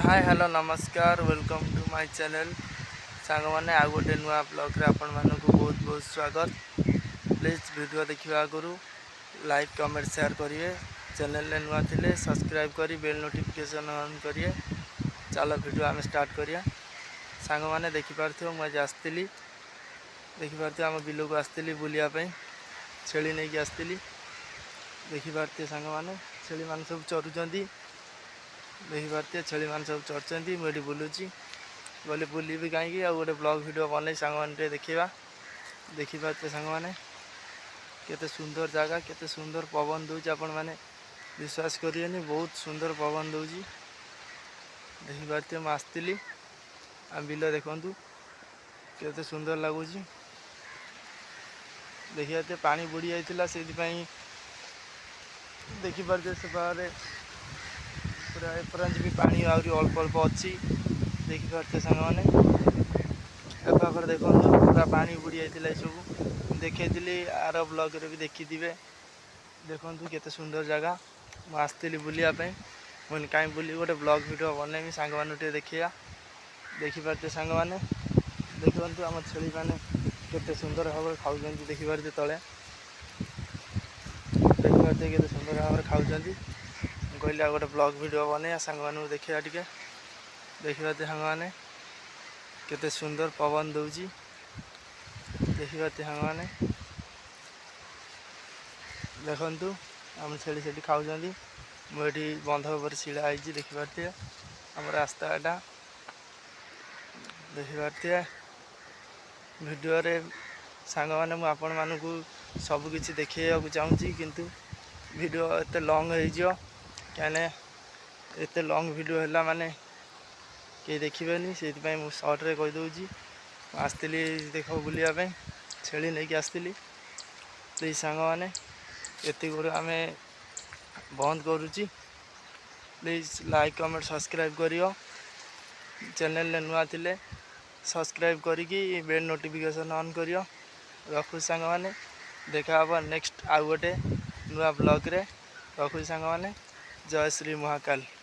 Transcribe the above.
ହାଏ, hello, ନମସ୍କାର, welcome to my channel। ସାଙ୍ଗମାନେ, ଆଉ ଗୋଟେ ନୂଆ ବ୍ଲଗ୍ରେ ଆପଣମାନଙ୍କୁ ବହୁତ ବହୁତ ସ୍ୱାଗତ। ପ୍ଲିଜ୍, ଭିଡ଼ିଓ ଦେଖିବା ଆଗରୁ ଲାଇକ୍, କମେଣ୍ଟ, ସେୟାର କରିବେ। ଚ୍ୟାନେଲରେ ନୂଆ ଥିଲେ ସବସ୍କ୍ରାଇବ୍ କରି ବେଲ୍ ନୋଟିଫିକେସନ୍ ଅନ୍ କରିବେ। ଚାଲ, ଭିଡ଼ିଓ ଆମେ ଷ୍ଟାର୍ଟ କରିବା। ସାଙ୍ଗମାନେ, ଦେଖିପାରୁଥିବ, ମୁଁ ଆଜି ଆସିଥିଲି, ଦେଖିପାରୁଥିବେ, ଆମ ବିଲକୁ ଆସିଥିଲି ବୁଲିବା ପାଇଁ। ଛେଳି ନେଇକି ଆସିଥିଲି। ଦେଖିପାରୁଥିବେ ସାଙ୍ଗମାନେ, ଛେଳିମାନେ ସବୁ ଚରୁଛନ୍ତି। ଦେଖିପାରୁଥିବେ, ଛେଳିମାନେ ସବୁ ଚରୁଛନ୍ତି। ମୁଁ ଏଠି ବୁଲୁଛି ବୋଲେ ବୁଲିବି କାହିଁକି, ଆଉ ଗୋଟେ ବ୍ଲଗ୍ ଭିଡ଼ିଓ ବନେଇ ସାଙ୍ଗମାନେ ଟିକେ ଦେଖିବା। ଦେଖିପାରୁଥିବେ ସାଙ୍ଗମାନେ, କେତେ ସୁନ୍ଦର ଜାଗା, କେତେ ସୁନ୍ଦର ପବନ ଦେଉଛି। ଆପଣମାନେ ବିଶ୍ୱାସ କରିବେନି, ବହୁତ ସୁନ୍ଦର ପବନ ଦେଉଛି। ଦେଖିପାରୁଥିବେ, ମୁଁ ଆସିଥିଲି ଆମ ବିଲ। ଦେଖନ୍ତୁ କେତେ ସୁନ୍ଦର ଲାଗୁଛି। ଦେଖିପାରୁଥିବେ, ପାଣି ବୁଡ଼ି ଯାଇଥିଲା, ସେଇଥିପାଇଁ ଦେଖିପାରୁଥିବେ, ସେ ପାଖରେ ପୁରା ଏପର୍ଯ୍ୟନ୍ତ ବି ପାଣି ଆହୁରି ଅଳ୍ପ ଅଳ୍ପ ଅଛି। ଦେଖିପାରୁଥିବେ ସାଙ୍ଗମାନେ, ଏ ପାଖରେ ଦେଖନ୍ତୁ, ପୁରା ପାଣି ବୁଡ଼ି ଯାଇଥିଲା। ଏସବୁ ଦେଖେଇଥିଲି, ଆର ବ୍ଲଗ୍ରେ ବି ଦେଖିଥିବେ। ଦେଖନ୍ତୁ କେତେ ସୁନ୍ଦର ଜାଗା। ମୁଁ ଆସିଥିଲି ବୁଲିବା ପାଇଁ। ମୁଁ କହିଲି, କାହିଁ ବୁଲିବି, ଗୋଟେ ବ୍ଲଗ୍ ଭିଡ଼ିଓ ବନେଇବି, ସାଙ୍ଗମାନଙ୍କୁ ଟିକେ ଦେଖିବା। ଦେଖିପାରୁଥିବେ ସାଙ୍ଗମାନେ, ଦେଖନ୍ତୁ ଆମ ଛେଳିମାନେ କେତେ ସୁନ୍ଦର ଭାବରେ ଖାଉଛନ୍ତି। ଦେଖିପାରୁଥିବେ, ତଳେ ଦେଖିପାରୁଥିବେ, କେତେ ସୁନ୍ଦର ଭାବରେ ଖାଉଛନ୍ତି। ମୁଁ କହିଲି, ଆଉ ଗୋଟେ ବ୍ଲଗ୍ ଭିଡ଼ିଓ ବନେଇବା, ସାଙ୍ଗମାନଙ୍କୁ ଦେଖିବା ଟିକେ। ଦେଖିପାରୁଥିବେ ସାଙ୍ଗମାନେ, କେତେ ସୁନ୍ଦର ପବନ ଦେଉଛି। ଦେଖିପାରୁଥିବେ ସାଙ୍ଗମାନେ, ଦେଖନ୍ତୁ, ଆମ ଛେଳି ସେଠି ଖାଉଛନ୍ତି। ମୁଁ ଏଠି ବନ୍ଧ ଉପରେ ଛିଡ଼ା ହେଇଛି। ଦେଖିପାରୁଥିବେ, ଆମ ରାସ୍ତା ଏଟା। ଦେଖିପାରୁଥିବେ ଭିଡ଼ିଓରେ ସାଙ୍ଗମାନେ, ମୁଁ ଆପଣମାନଙ୍କୁ ସବୁକିଛି ଦେଖେଇବାକୁ ଚାହୁଁଛି, କିନ୍ତୁ ଭିଡ଼ିଓ ଏତେ ଲଙ୍ଗ୍ ହେଇଯିବ। କାହିଁକିନା ଏତେ ଲଙ୍ଗ୍ ଭିଡ଼ିଓ ହେଲା ମାନେ କେହି ଦେଖିବେନି। ସେଇଥିପାଇଁ ମୁଁ ସର୍ଟରେ କହିଦେଉଛି। ମୁଁ ଆସିଥିଲି ଦେଖ ବୁଲିବା ପାଇଁ, ଛେଳି ନେଇକି ଆସିଥିଲି। ପ୍ଲିଜ୍ ସାଙ୍ଗମାନେ, ଏତିକିରୁ ଆମେ ବନ୍ଦ କରୁଛି। ପ୍ଲିଜ୍ ଲାଇକ୍, କମେଣ୍ଟ, ସବସ୍କ୍ରାଇବ୍ କରିବ। ଚ୍ୟାନେଲରେ ନୂଆ ଥିଲେ ସବସ୍କ୍ରାଇବ୍ କରିକି ବେଲ୍ ନୋଟିଫିକେସନ୍ ଅନ୍ କରିବ। ରଖୁଛି ସାଙ୍ଗମାନେ, ଦେଖା ହେବ ନେକ୍ସଟ ଆଉ ଗୋଟେ ନୂଆ ବ୍ଲଗ୍ରେ। ରଖୁଛି ସାଙ୍ଗମାନେ, ଜୟ ଶ୍ରୀ ମହାକାଲ।